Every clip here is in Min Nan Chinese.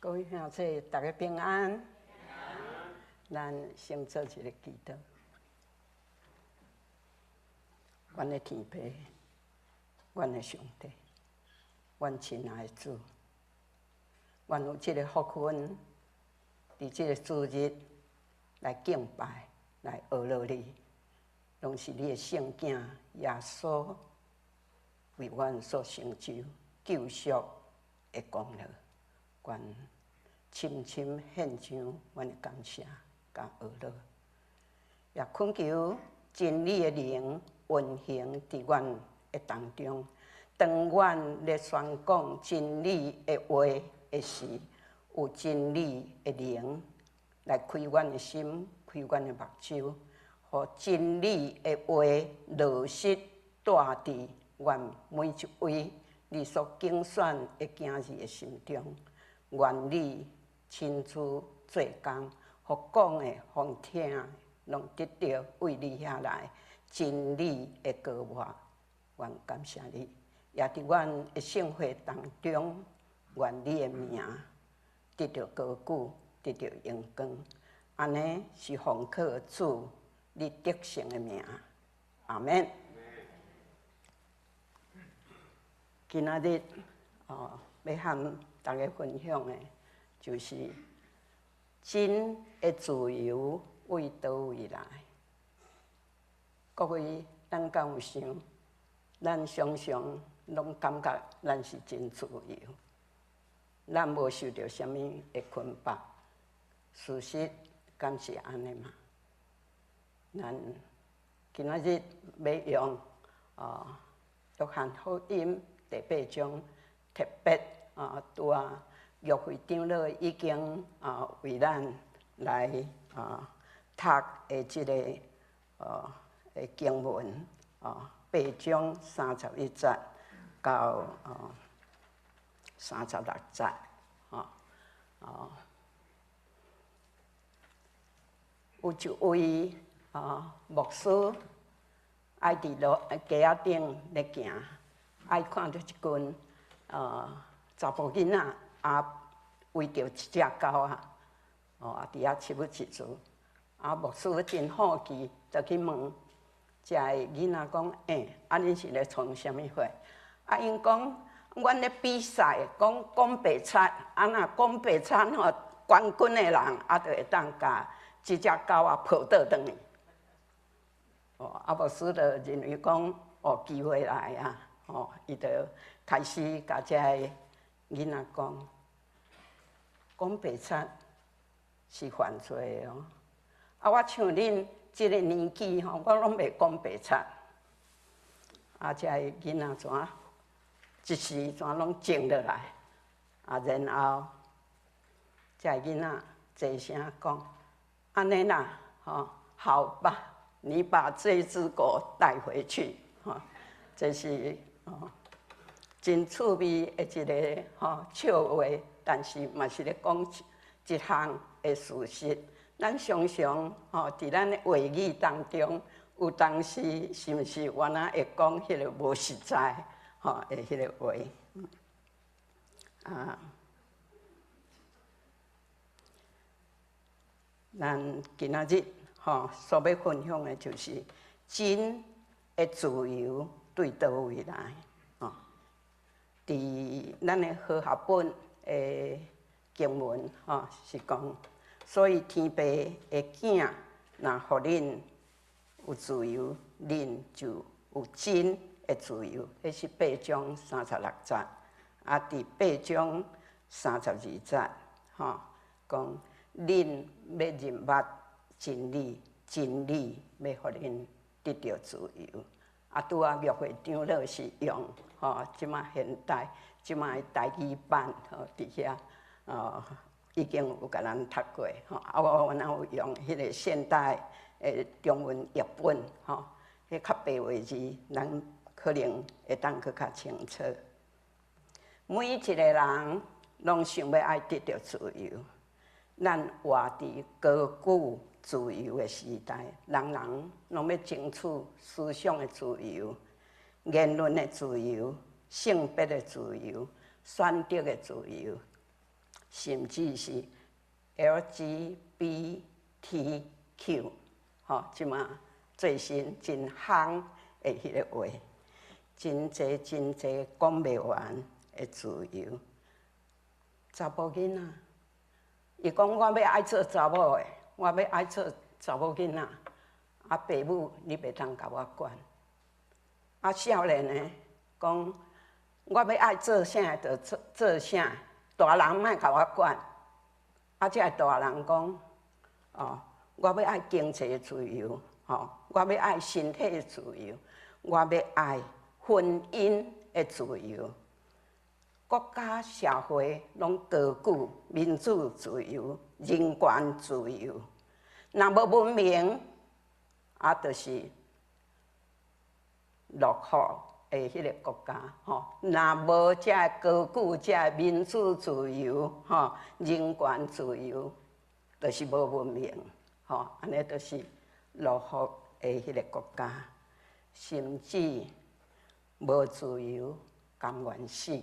各位兄弟，大家平安。咱先做一个祈禱。阮的天父，阮的上帝，阮親愛的主，願有這个福分，佇這个主日來敬拜，來阿羅你，攏是你的聖囝耶穌為阮所成就救贖的功勞。願深深獻上阮的感謝佮阿羅，也懇求真理的靈運行佇阮的當中。當阮咧宣講真理的話的時，有真理的靈來開阮的心，開阮的目睭，予真理的話落實蹛佇阮每一位你所揀選的囝兒的心中。願你親自做工，予講的、予聽的，攏得著為你遐來真理的膏抹。願感謝你，也佇阮的聖會當中，願你的名得著高舉，得著榮光。按呢是奉靠主你得勝的名。阿們。今仔日哦，欲和大家分享的，就是真的自由對佗位來。各位，咱敢有想？咱常常攏感覺咱是真自由，咱無受著啥物的捆綁。事實敢是按呢嗎？咱今仔日欲用哦，約翰福音第八章特別啊，拄仔玉會長老已經啊為咱來啊讀的這个的經文啊，八章三十一節到36節，啊，有一位啊牧師愛佇路街仔頂咧行，愛看著一群查埔囡仔啊，圍著一隻狗仔，哦啊，佇遐吹一撮。啊，牧師真好奇，就去問這个囡仔講：欸，啊，恁是咧創啥物貨？啊，𪜶講，阮咧比賽，講講白賊，啊若講白賊吼，冠軍的人啊，就會當共這隻狗仔抱倒轉去。哦，啊，牧師就認為講，哦，機會來啊，哦，伊就開始共這个囡仔講，講白賊是犯罪的哦。啊，我像恁這个年紀吼，我攏袂講白賊。啊，這个囡仔怎一時怎攏靜落來？啊，然後這个囡仔齊聲講：按呢啦，吼，好吧，你把這隻狗帶回去，吼，這是吼真趣味的一个吼笑話，但是嘛是咧講一項的事實。咱常常吼佇咱的話語當中，有當時是毋是原來會講彼個無實在吼的彼個話？啊，咱今仔日吼所欲分享的就是真的自由對佗位來？吼，佇咱的和合本的經文吼是講。所以天父的囝若予恁有自由，恁就有真的自由。彼是八章三十六節，啊，佇八章三十二節，吼，講恁欲認捌真理，真理欲予恁得著自由。啊，拄仔玉會長老是用吼，這馬現代這馬的台語版吼，佇遐哦。已經有共咱讀過吼，啊，我原來有用彼个現代的中文譯本吼，彼較白話字，咱可能會當閣較清楚。每一个人攏想欲愛得著自由，咱活佇高舉自由的時代，人人攏欲爭取思想的自由、言論的自由、性別的自由、選擇的自由。甚至是 LGBTQ，吼，這馬最新真夯的彼个話，真濟真濟講袂完的自由。查埔囡仔，伊講我欲愛做查某的，我欲愛做查某囡仔，啊，爸母你袂當共我管。啊，少年的講我欲愛做啥就做做啥，大人莫共我管。啊，這个大人講，哦，我欲愛經濟自由，吼，我欲愛身體的自由，我欲愛婚姻的自由。國家社會攏高舉民主自由、人權自由。若無文明，啊，就是落後的彼个國家，吼。若無這個高舉這個民主自由、吼，人權自由，就是無文明，吼。按呢就是落後的彼个國家，甚至無自由，甘願死。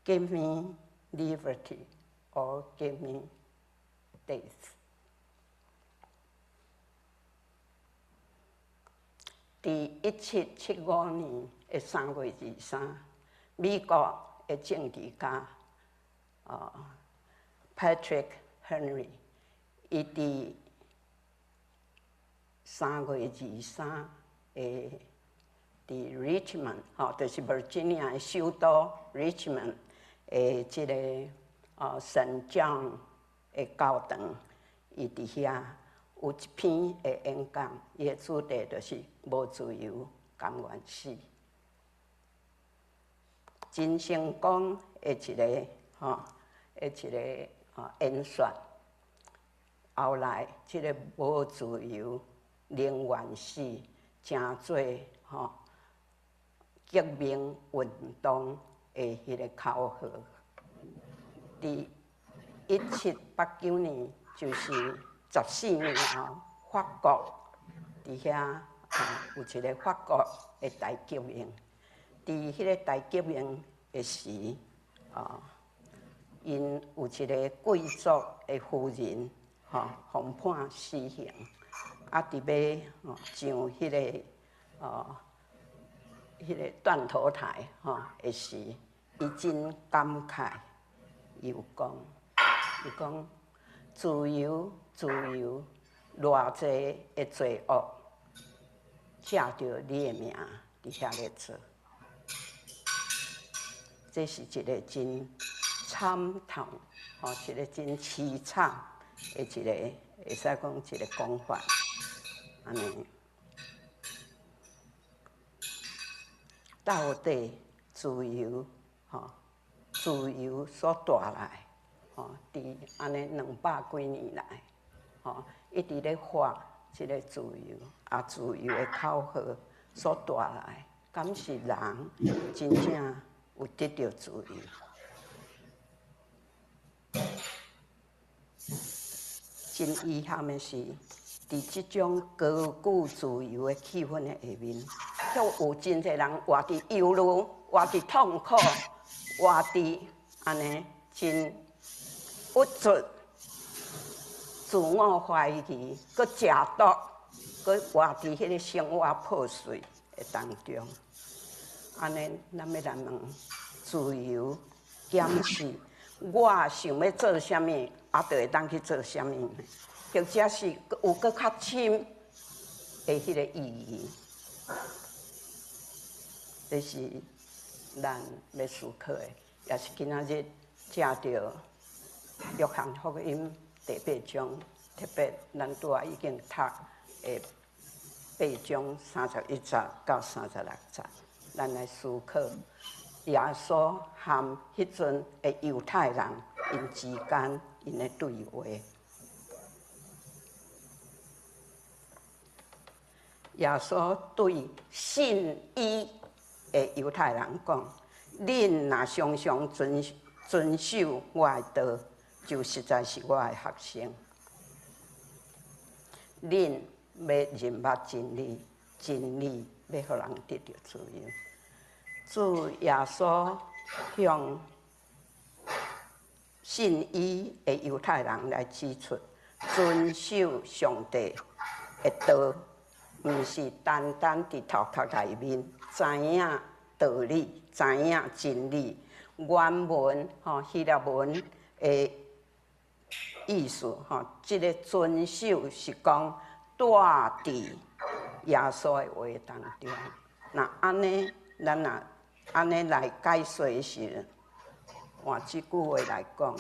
Give me liberty or give me death。佇1775年的3月23，美國的政治家，Patrick Henry，伊佇三月二三的佇 Richmond，吼，就是 Virginia 的首都 Richmond 的這个聖江的教堂，伊佇遐有一篇的演講，伊的主題就是無自由，甘願死。真成功的一个吼，的一个演說。後來，這个無自由，寧願死，成做吼革命運動的彼个口號。佇1789年，就是14年後，法國佇遐啊有一个法國的大革命。佇彼个大革命的時，啊，𪜶有一个貴族的夫人，吼，予判死刑，啊，佇欲上彼个哦，彼个斷頭台吼的時，伊真感慨，伊有講，伊講自由，自由，偌濟的罪惡，藉著你的名佇遐咧做，這是一个真慘痛，吼，一个真淒慘的一个，會使講一个講法，按呢。到底自由，吼，自由所帶來，吼，佇按呢200幾年來，吼，一直咧發這个自由，啊，自由的口號所帶來，敢是人真正有得著自由？真遺憾的是，佇這種高舉自由的氣氛的下面，卻有真濟人活佇憂慮、活佇痛苦、活佇按呢真鬱卒、自我懷疑、閣食毒、閣活佇彼个生活破碎的當中。按呢，咱欲來問：自由敢是我想欲做啥物，啊，就會當去做啥物呢？或者是有閣較深的彼个意義？這是咱欲思考的，也是今仔日藉著約翰福音第八章，特別咱拄仔已經讀的八章31節到36節，咱來思考耶穌和彼陣的猶太人𪜶之間𪜶的對話。耶穌對信伊的猶太人講：恁若常常遵守我的道，就實在是我的學生。恁欲認捌真理，真理欲予人得著自由。主耶穌向信伊的猶太人來指出，遵守上帝的道，毋是單單佇頭殼內面知影道理、知影真理。原文吼希臘文的意思吼，這个遵守是講住佇耶穌的話當中。若按呢，咱若按呢來解說時，換這句話來講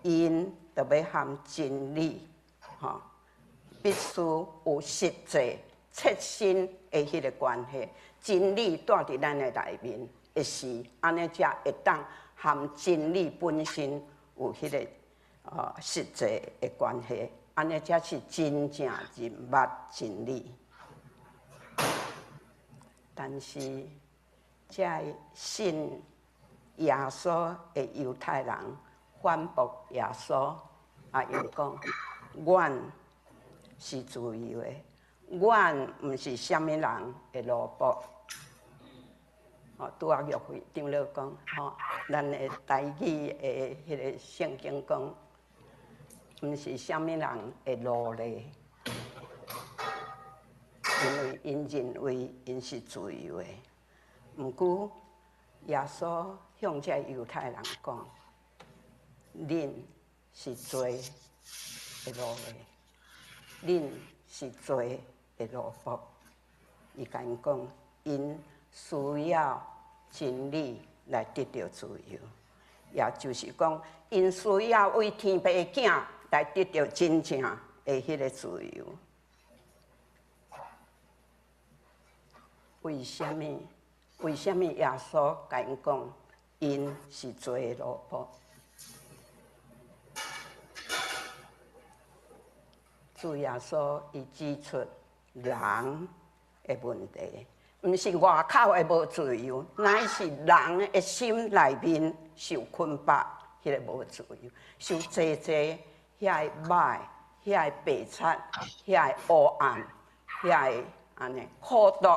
，𪜶著欲和真理，吼，必須有實際切身的彼个關係。真理住佇咱的內面的時，按呢才會當和真理本身有彼个實際的關係，按呢才是真正認捌真理。但是，這个信耶穌的猶太人反駁耶穌，啊，𪜶講：阮是自由的，阮毋是啥物人的奴僕。哦，拄仔玉惠長老講，吼，咱的台語的彼个聖經講，毋是啥物人的奴隸，因為𪜶認為𪜶是自由的。毋過耶穌向這猶太人講：恁是罪的奴隸，恁是罪的奴僕。伊共𪜶講，𪜶需要真理來得著自由，也就是講，𪜶需要為天父的囝來得著真正的彼个自由。為啥物？為啥物耶穌共𪜶講，𪜶是罪的奴僕？主耶穌伊指出人的問題，毋是外口的無自由，乃是人的心內面受捆綁，彼个無自由，受濟濟遐个歹、遐個白賊、遐个黑暗、遐个按呢苦毒、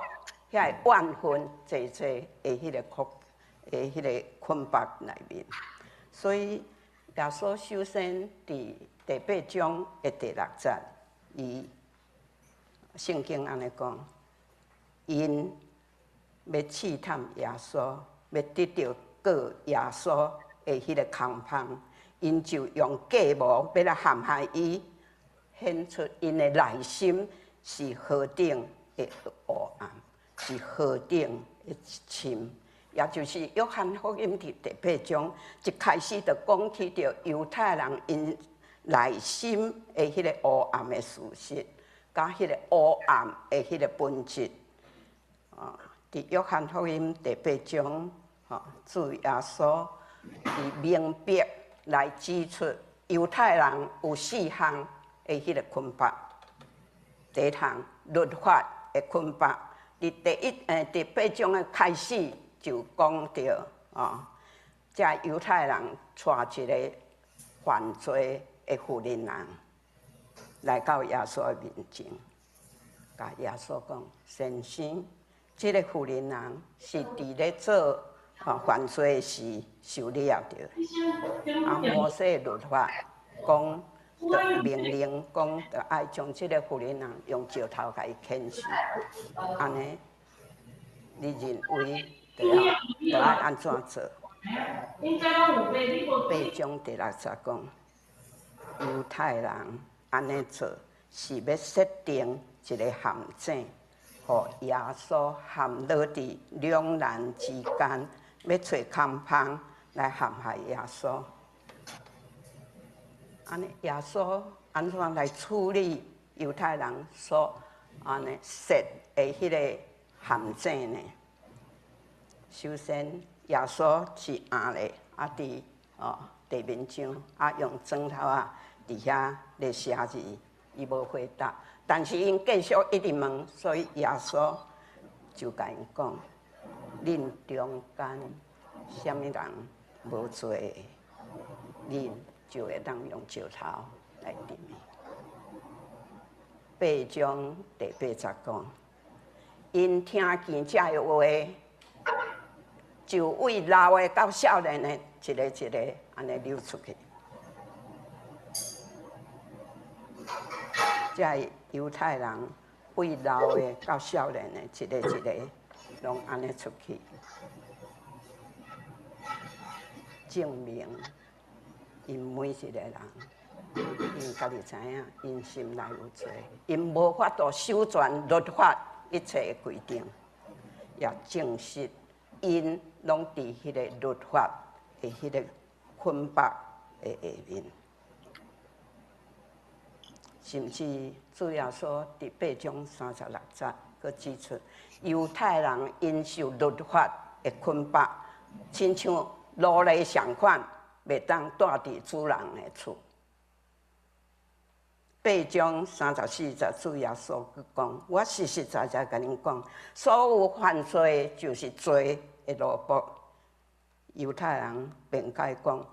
遐个怨恨，濟濟的彼个苦的彼个捆綁內面。所以耶穌首先佇第八章的第六節，伊聖經按呢講，𪜶欲試探耶穌，欲得著告耶穌的彼个空芳，𪜶就用計謀欲來陷害伊，顯出𪜶的內心是何等的黑暗，是何等的深。也就是約翰福音佇第八章一開始就講起著猶太人𪜶內心的彼个黑暗的事實，佮彼个黑暗的彼个本質。啊，佇約翰福音第八章，吼，主耶穌伊明白來指出猶太人有四項的彼个捆綁。第一項律法的捆綁，佇第一第八章的開始就講著，哦，這猶太人帶一个犯罪的婦人人來到耶穌的面前，共耶穌講：先生，這个婦人人是佇咧做犯罪時受掠著。啊，摩西律法講，就命令講，著愛將這个婦人人用石頭共伊牽死。按呢，你認為著愛著愛按怎做？八章第六節講，猶太人按呢做，是欲設定一个陷阱，予耶穌陷落佇兩難之間，欲揣空芳來陷害耶穌。按呢，耶穌按怎來處理猶太人所按呢設的彼个陷阱呢？首先，耶穌是徛咧，啊佇哦地面上，啊用磚頭仔佇遐咧寫字，伊無回答。但是𪜶繼續一直問，所以耶穌就共𪜶講：恁中間啥物人無罪，恁就會當用石頭來擲伊。八章第八節講，𪜶聽見這个話，就對老的到少年的，一个一个按呢溜出去。這个猶太人對老的到少年的，一个一个攏按呢出去，證明𪜶每一个人，𪜶家己知影，𪜶心內有罪，𪜶無法度守全律法一切的規定，也證實𪜶攏佇彼个律法的彼个捆綁的下面。甚至主耶穌佇八章三十六節，閣指出，猶太人𪜶受律法的捆綁，親像奴隸相款，袂當蹛佇主人的厝。八章三十四節，主耶穌閣講：我實實在在共恁講，所有犯罪的，就是罪的奴僕。猶太人辯解講：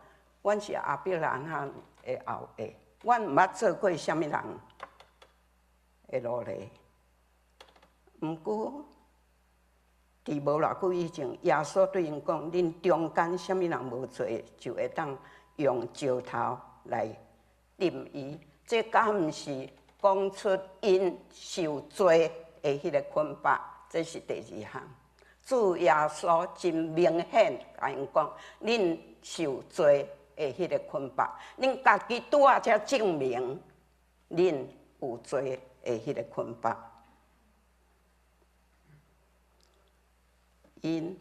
阮是亞伯拉罕的後裔，阮毋捌做過啥物人的奴隸。毋過，佇無偌久以前，耶穌對𪜶講：恁中間啥物人無罪，就會當用石頭來擲伊。這敢毋是講出𪜶受罪的彼个捆綁？這是第二項。主耶穌真明顯共𪜶講：恁受罪的彼个捆綁，恁家己拄仔才證明恁有罪的彼个捆綁。𪜶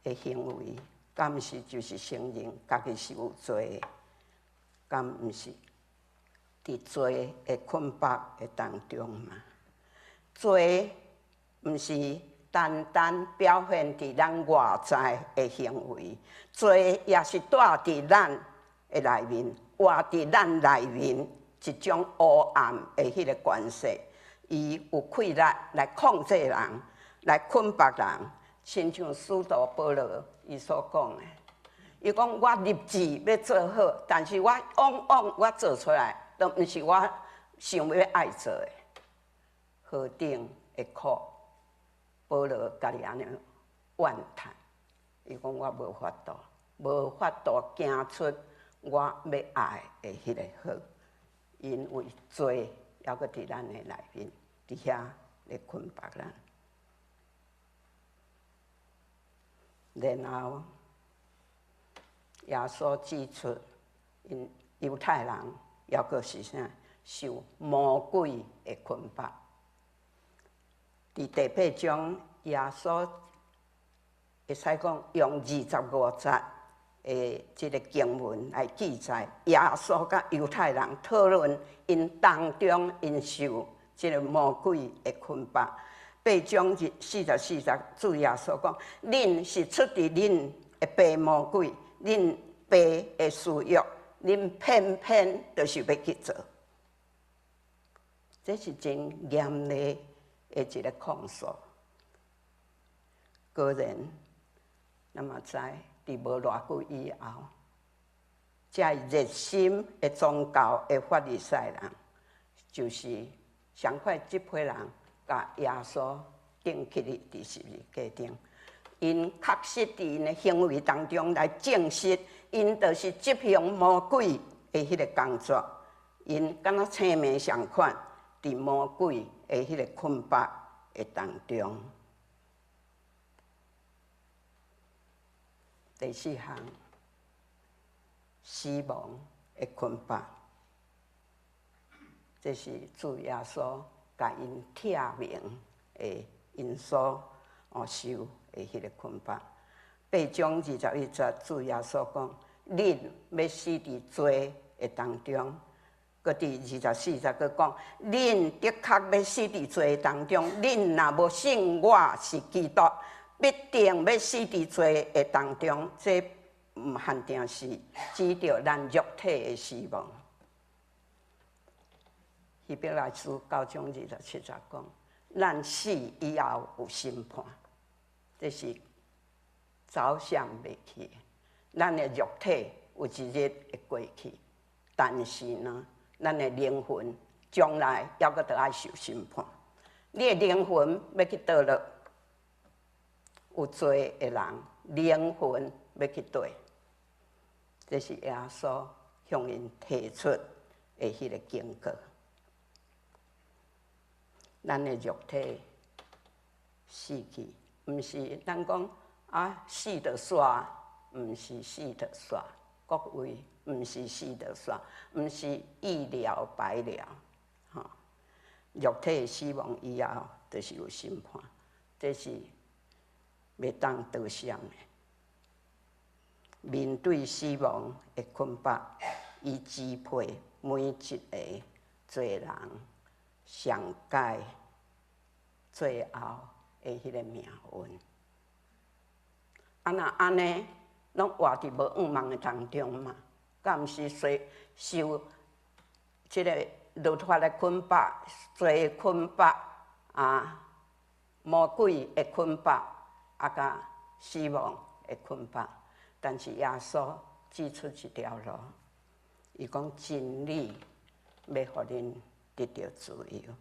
的行為，敢毋是就是承認家己是有罪的？敢毋是佇罪的捆綁的當中嗎？罪毋是單單表現佇咱外在的行為，罪也是蹛佇咱的內面，活佇咱內面一種黑暗的彼个權勢，伊有氣力來控制人，來捆綁人。親像使徒保羅伊所講的，伊講我立志欲做好，但是我往往我做出來，都毋是我想欲愛做的。何等的苦！保羅家己按呢怨嘆，伊講我無法度，無法度行出我欲愛的彼个好，因為罪猶閣佇咱的內面，佇遐咧捆綁咱。然後耶穌指出，𪜶猶太人猶閣是啥？受魔鬼的捆綁。佇第八章，耶穌會使講用25節的這个經文來記載，耶穌佮猶太人討論𪜶當中𪜶受這个魔鬼的捆綁。八章44節，主耶穌講：恁是出自恁的爸魔鬼，恁爸的私欲，恁偏偏就是欲去做。這是真嚴厲的一个控訴。果然，咱嘛知，佇無偌久以後，這熱心的宗教的法利賽人，就是上快這批人，共耶穌釘起佇十字架頂，𪜶確實佇𪜶的行為當中來證實，𪜶就是執行魔鬼的彼个工作，𪜶敢若生命相款，佇魔鬼的彼个捆綁的當中。第四項，死亡的捆綁，這是主耶穌共𪜶拆明的𪜶所受的彼个捆綁。八章21節，主耶穌講：恁欲死佇罪的當中。閣佇24節閣講：恁的確欲死佇罪當中。恁若無信我是基督，必定欲死佇罪的當中。這毋限定是指著咱肉體的死亡。希伯來書九章27節講：咱死以後有審判，這是走閃袂去的。咱的肉體有一日會過去，但是呢，咱的靈魂將來猶閣著愛受審判。你的靈魂欲去佗落？有罪的人靈魂欲去佗？這是耶穌向𪜶提出的彼个警告。咱的肉體死去，毋是咱講啊死就煞，毋是死就煞，各位毋是死就煞，毋是一了百了，吼。肉體死亡以後，就是有審判，這是袂當躲閃的。面對死亡的捆綁，伊支配每一个罪人上界最後的彼个命運。啊，若按呢，攏活佇無向望的當中嘛，敢毋是說受這个律法的捆綁、罪的捆綁啊、魔鬼的捆綁，啊，佮死亡的捆綁。但是耶穌指出一條路，伊講真理欲予恁得著自由。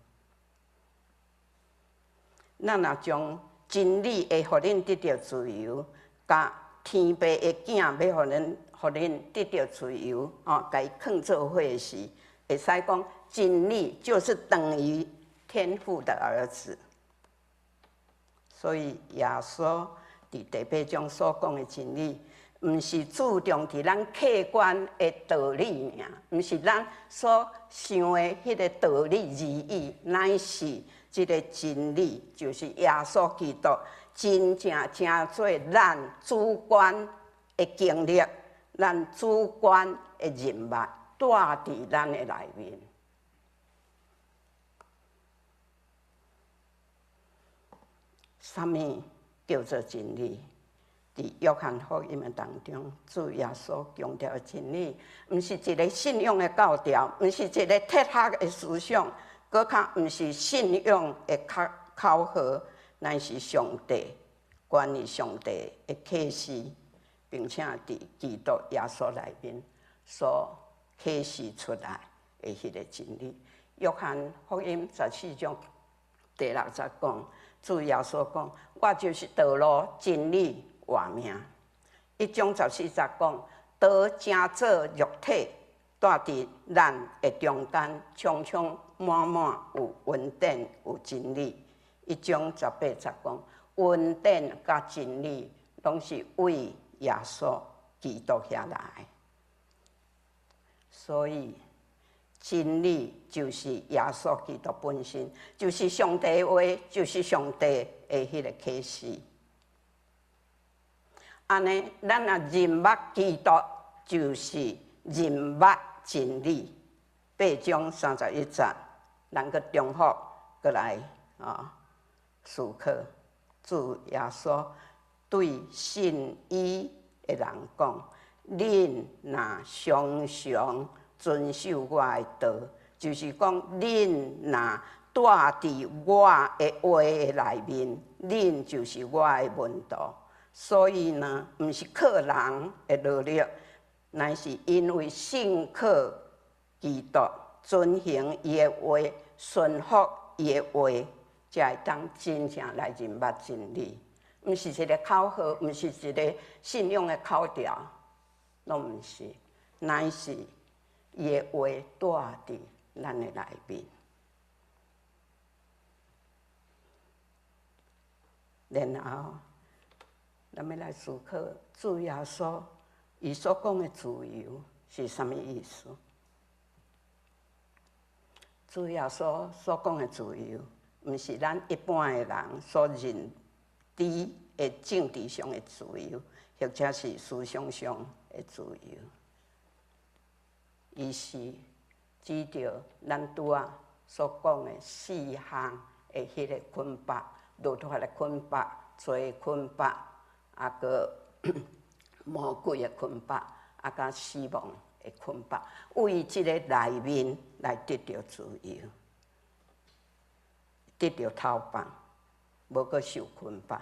咱若將真理會予恁得著自由，佮天父的囝欲予恁得著自由，哦，共伊囥做伙時，會使講真理就是等於天父的兒子。所以耶穌佇第八章所講的真理，毋是注重佇咱客觀的道理爾，毋是咱所想的彼个道理而已，乃是這个真理，就是耶穌基督真正成做咱主觀的經歷，咱主觀的人物，住佇咱的內面。啥物叫做真理？佇約翰福音的當中，主耶穌強調的真理，毋是一个信仰的教條，毋是一个哲學的思想，閣較毋是信仰的口號，乃是上帝關於上帝的啟示，並且佇基督耶穌內面所啟示出來的彼个真理。約翰福音14章第六節講，主耶穌講：我就是道路、真理、活命。1章14節講，道成做肉體，住佇咱的中間，充充滿滿有恩典有真理。1章18節講，恩典佮真理攏是為耶穌基督遐來，所以真理就是耶穌基督本身，就是上帝話，就是上帝的彼个啟示。按呢，咱若認捌基督，就是認捌真理。8章31節，咱閣重複閣來啊思考，主耶穌對信伊的人講：恁若常常遵守我的道，就是講恁若住佇我的話的內面，恁就是我的門徒。所以呢，毋是靠人的努力，乃是因為信靠基督，遵行伊的話，順服伊的話，才會當真正來認捌真理。毋是一個口號，毋是一個信仰的口條，攏毋是，乃是伊的話住佇咱的內面。然後，咱欲來思考主耶穌伊所講的自由是啥物意思？主耶穌所講的自由，毋是咱一般的人所認知的政治上的自由，或者是思想上的自由。伊是指著咱拄仔所講的四項的彼个捆綁：律法的捆綁、罪的捆綁，啊，閣魔鬼的捆綁，啊，佮死亡的捆綁，為這个內面來得著自由，得著解放，無閣受捆綁。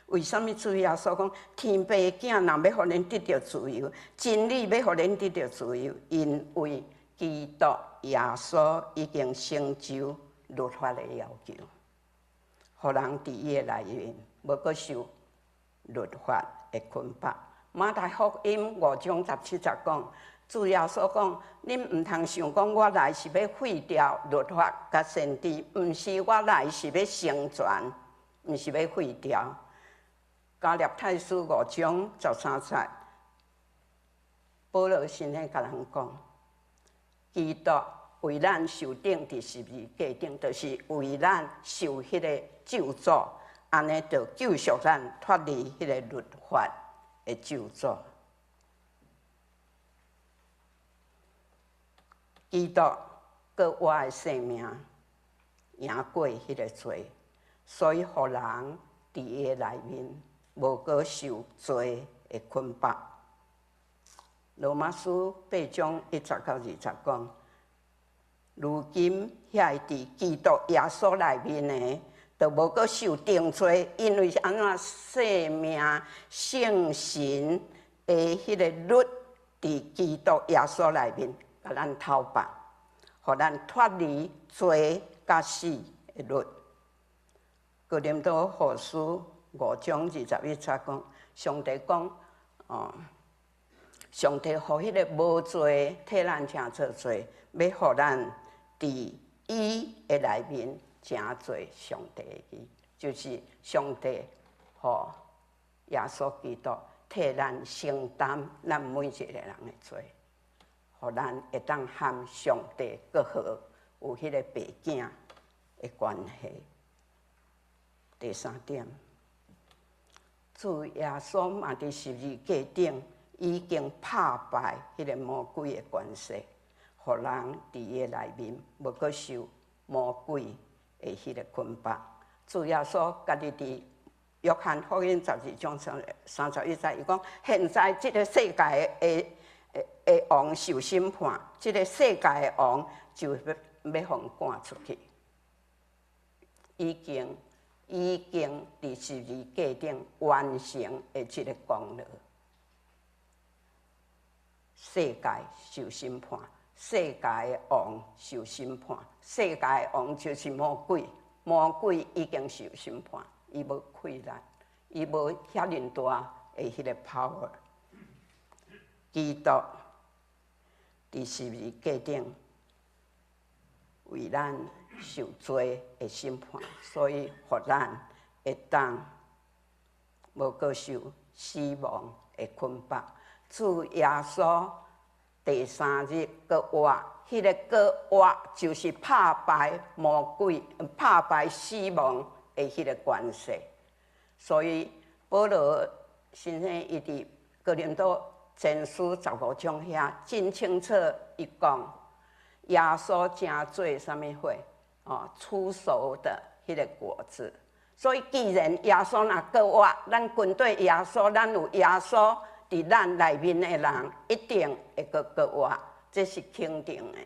為啥物主耶穌講天父的囝若欲予恁得著自由，真理欲予恁得著自由？因為基督耶穌已經成就律法的要求，予人佇伊的內面無閣受律法的捆綁。馬太福音5章17節講，主耶穌講：恁毋通想講我來是欲廢掉律法佮先知，毋是，我來是欲成全，毋是欲廢掉。加拉太書5章13節，保羅先生共人講：基督為咱受釘佇十字架頂，就是為咱受彼个咒詛，按呢就救贖咱脫離彼个律法的咒詛。基督閣活的生命贏過彼个罪，所以予人佇伊的內面無閣受罪的捆綁。羅馬書8章1節到2節講：如今遐個佇基督耶穌內面的，就無閣受定罪，因為是按怎生命聖神的彼个律佇基督耶穌內面，共咱偷放，予咱脫離罪佮死的律。哥林多後書5章21節講，上帝講，哦，上帝予彼个無罪替咱成做罪，欲予咱佇伊的內面成做上帝的義，就是上帝予耶穌基督替咱承擔咱每一个人的罪，予咱會當和上帝閣好，有彼个爸囝的關係。第三點，主耶穌嘛佇十字架頂已經拍敗彼个魔鬼的權勢，予人佇伊的內面無閣受魔鬼的彼个捆綁。主耶穌家己佇約翰福音12章31節，伊講：現在這个世界的王受審判，這个世界的王就欲予予趕出去。已經佇十字架頂完成的這个功勞。世界受審判，世界的王受審判，世界的王就是魔鬼，魔鬼已經受審判，伊無氣力，伊無遐爾大的彼个 power。基督佇十字架頂為咱受罪的審判，所以予咱會當無閣受死亡的捆綁。主耶穌第三日閣活，彼个閣活就是拍敗魔鬼、拍敗死亡的彼個權勢。所以保羅先生伊佇哥林多前書15章遐真清楚，伊講耶穌成做啥物貨？哦，初熟的彼个果子。所以既然耶穌若閣活，咱跟綴耶穌，咱有耶穌佇咱內面的人，一定會閣閣活，這是肯定的。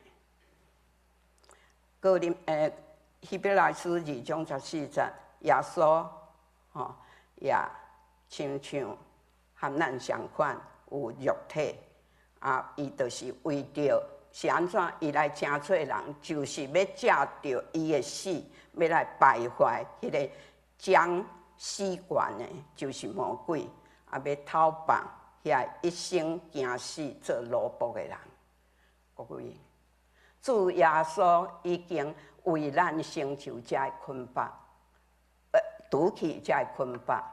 哥林希伯來書2章14節，耶穌吼也親像和咱相款有肉體，啊，伊就是為著是按怎，伊來成做人，就是欲藉著伊的死，欲來敗壞彼个掌死權的，就是魔鬼，啊，欲偷放遐一生驚死做奴僕的人。各位，主耶穌已經為咱成就這个捆綁，除去這个捆綁，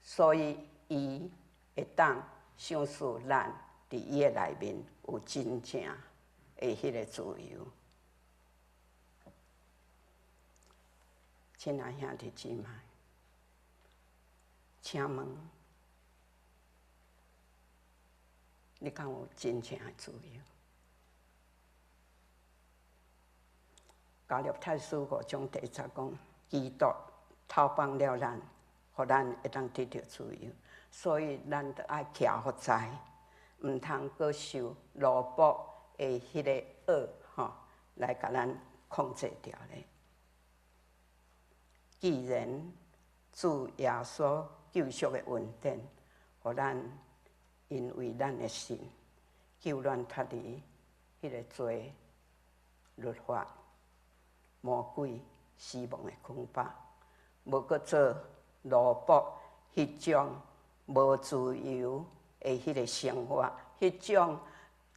所以伊會當賞賜咱佇伊的內面有真正的彼个自由。親愛兄弟姊妹，請問你敢有真正的自由？加拉太書5章第一節講，基督偷放了咱，予咱會當得著自由，所以咱著愛徛予在，毋通閣受奴僕的彼个軛吼來共咱控制著咧。既然主耶穌救贖的恩典，予咱因為咱的信，救咱脫離彼个罪、律法、魔鬼、死亡的捆綁，無閣做奴僕彼種無自由的彼个生活，彼種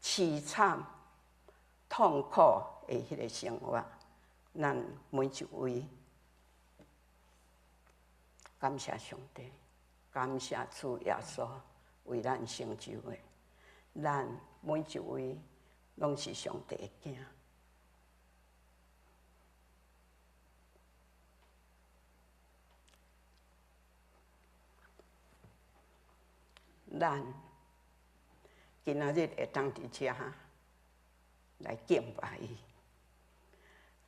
凄惨、痛苦的彼个生活。咱每一位感謝上帝，感謝主耶穌為咱成就的。咱每一位攏是上帝的囝。咱今仔日會當佇遮來敬拜伊，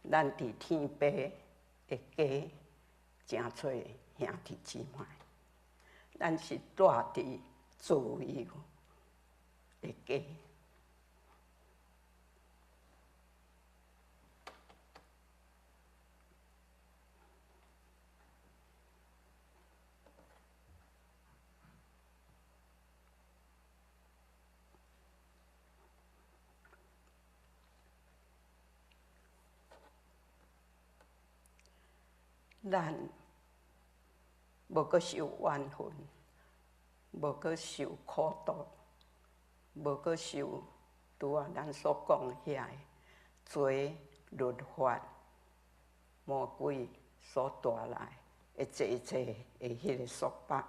咱佇天父的家誠濟兄弟姊妹，咱是住佇自由的家。咱無閣受怨恨，無閣受苦毒，無閣受拄仔咱所講遐個罪律法魔鬼所帶來的濟濟的彼個束縛。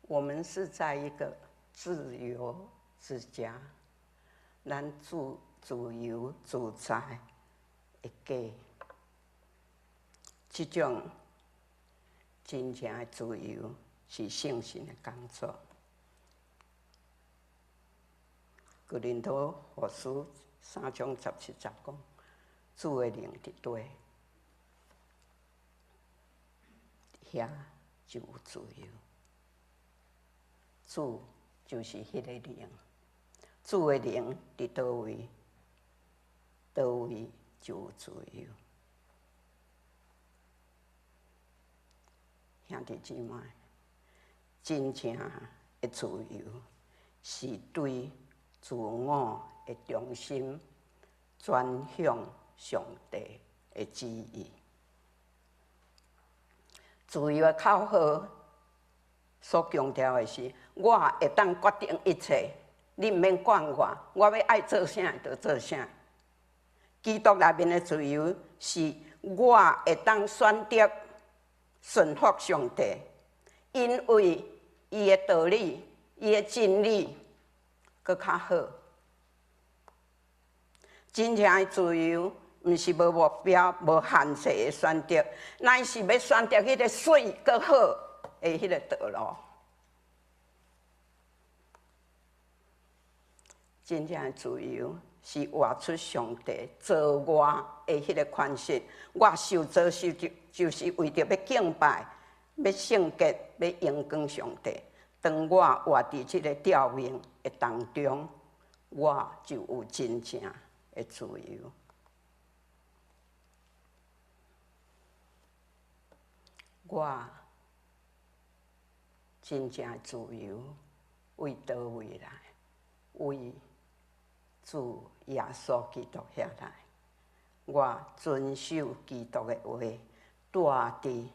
我們是在一個自由之家，咱住自由自在的家。這種真正的自由是聖神的工作。哥林多後書3章17節講：主的靈佇佗，遐就有自由。主就是彼个靈，主的靈佇佗位，佗位就有自由。兄弟姊妹，真正的自由是對自我的中心轉向上帝的旨意。自由的口號所強調的是，我會當決定一切，你毋免管我，我欲愛做啥就做啥。基督內面的自由是，我會當選擇順服上帝，因為伊的道理、伊的真理閣較好。真正的自由，毋是無目標、無限制的選擇，乃是欲選擇彼個媠閣好的彼個道路。真正的自由是活出上帝造我的彼個款式。我受造是就是為著欲敬拜、欲聖潔、欲榮光上帝。當我活佇這个吊命的當中，我就有真正的自由。我真正的自由為佗位來？為主耶穌基督遐來。我遵守基督的話，住佇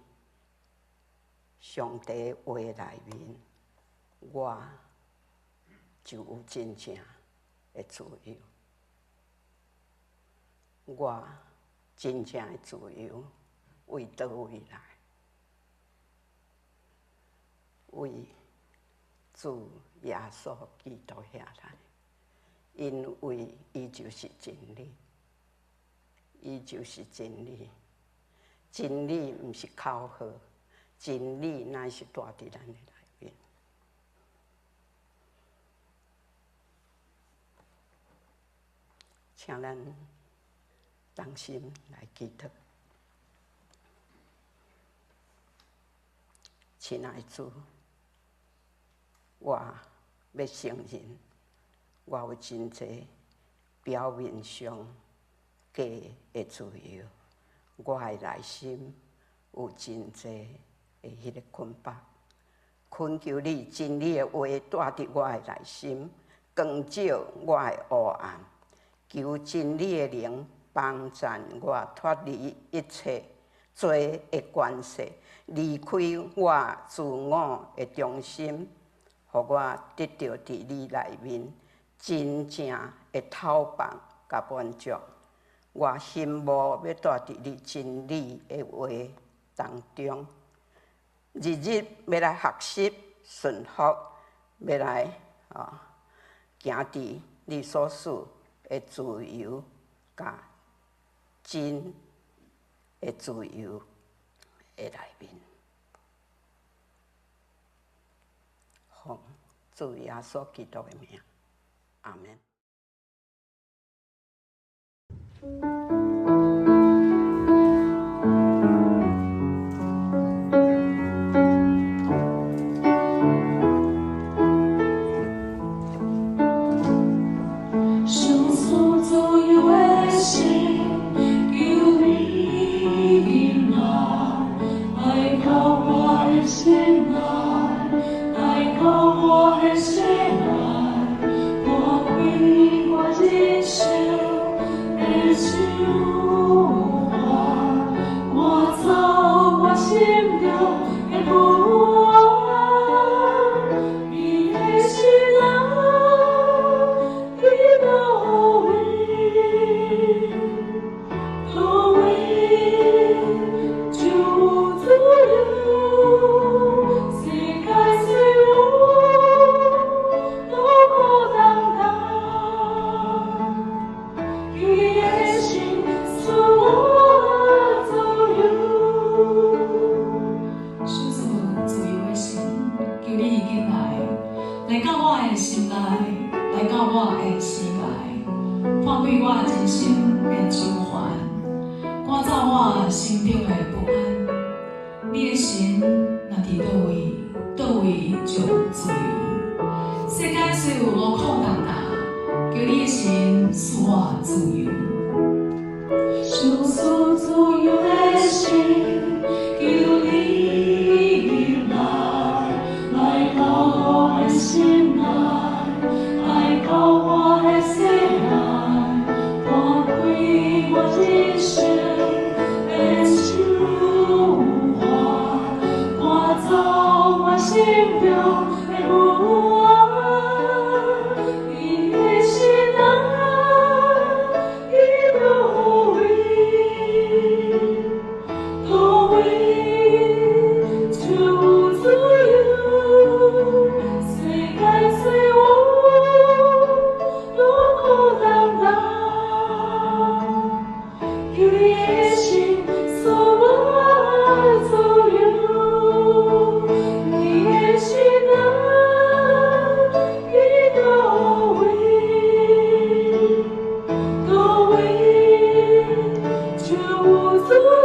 上帝的話內面，我就有真正的自由。我真正的自由為佗位來？為主耶穌基督遐來，因為伊就是真理，伊就是真理。真理毋是口號，真理乃是住佇咱的內面。請咱同心來祈禱。親愛主，我欲承認，我有真濟表面上假的自由，我的內心有真濟的彼个捆綁。懇求你真理的話住佇我的內心，光照我的黑暗。求真理的靈幫贊我脫離一切罪的權勢，離開我自我的中心，予我得著佇你內面真正的透放佮滿足。我羨慕欲蹛佇你真理的話當中，日日欲來學習順服，欲來行佇你所賜的自由佮真的自由的內面。奉主耶穌基督的名，阿們。上賜自由的心，求你入來，來到我的心內，來到我的心內，撥開我人生的愁煩，趕走我心中的不安。你的神啊，佇佗位？佗位就有自由，世界雖有勞苦擔當，求你的神賜我自由。賞賜自由的神，求你進來，來到我的心內，來到我的世界，破開我人生的愁煩，趕走我心中的不安。你的神若佇佗位，佗位就有自由。世界雖有勞苦擔擔，求你的神賜我自由。賞賜自由的神，求你入來，來到我的心內，來到我的世界，撥開我人生的愁煩，趕走我心中的不安。你的神啊，佇佗位？佗位就有自由，世界雖有勞苦擔當，求你的神賜我自由。你的神啊，佇佗位？佗位就有自由，